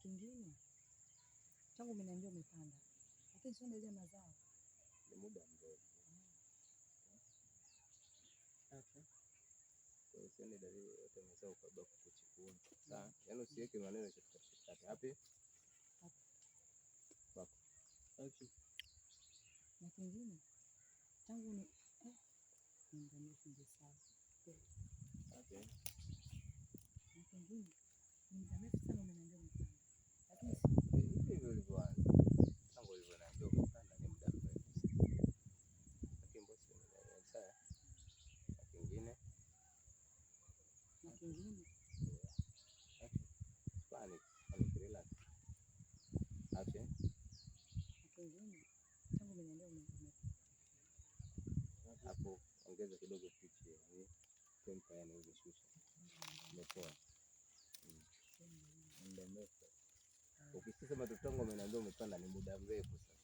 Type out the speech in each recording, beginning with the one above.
kingine tangu umeniambia umepanda, lakini sio ile mazao ni muda mrefu. Okay. Kwa hiyo sioni dalili yoyote mazao kabla kuchipua. Sawa, yaani usiweke maneno katikati. Hapi? Wako. Okay. Na kingine tangu ni ni muda mrefu ndio sawa. Okay. Na kingine ni muda mrefu sana umeniambia umepanda, lakini Hivi hivyo ulivyoanza. Tangu ulivyoniambia umepanda ni muda mrefu. Lakini bosi sawa. Na kingine na kingine panic, panic, relax. Action. Na kingine tangu umeniambia Hapo ongeza kidogo pitch, yani tempo, yani ungeshusha. Umepoa. Muda mrefu. Ukisema tu tangu umeniambia umepanda ni muda mrefu sasa.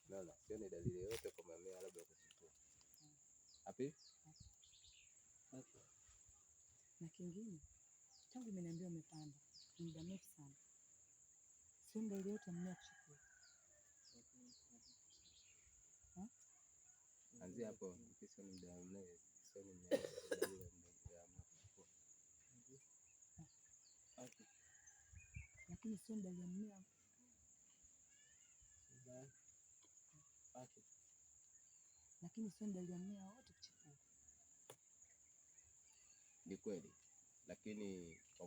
Unaona, sioni dalili yoyote kwa mmea labda kuchipua. Hapi? Okay. Na kingine tangu umeniambia umepanda ni muda mrefu sana, sioni dalili yoyote ya mmea kuchipua. Anzia hapo, sioni muda mrefu, sioni mmea dalili ya mmea kuchipua. Okay. Lakini sioni dalili ya mmea Okay. Lakini sioni dalili ya mmea wowote kuchipua. Ni kweli, lakini kwa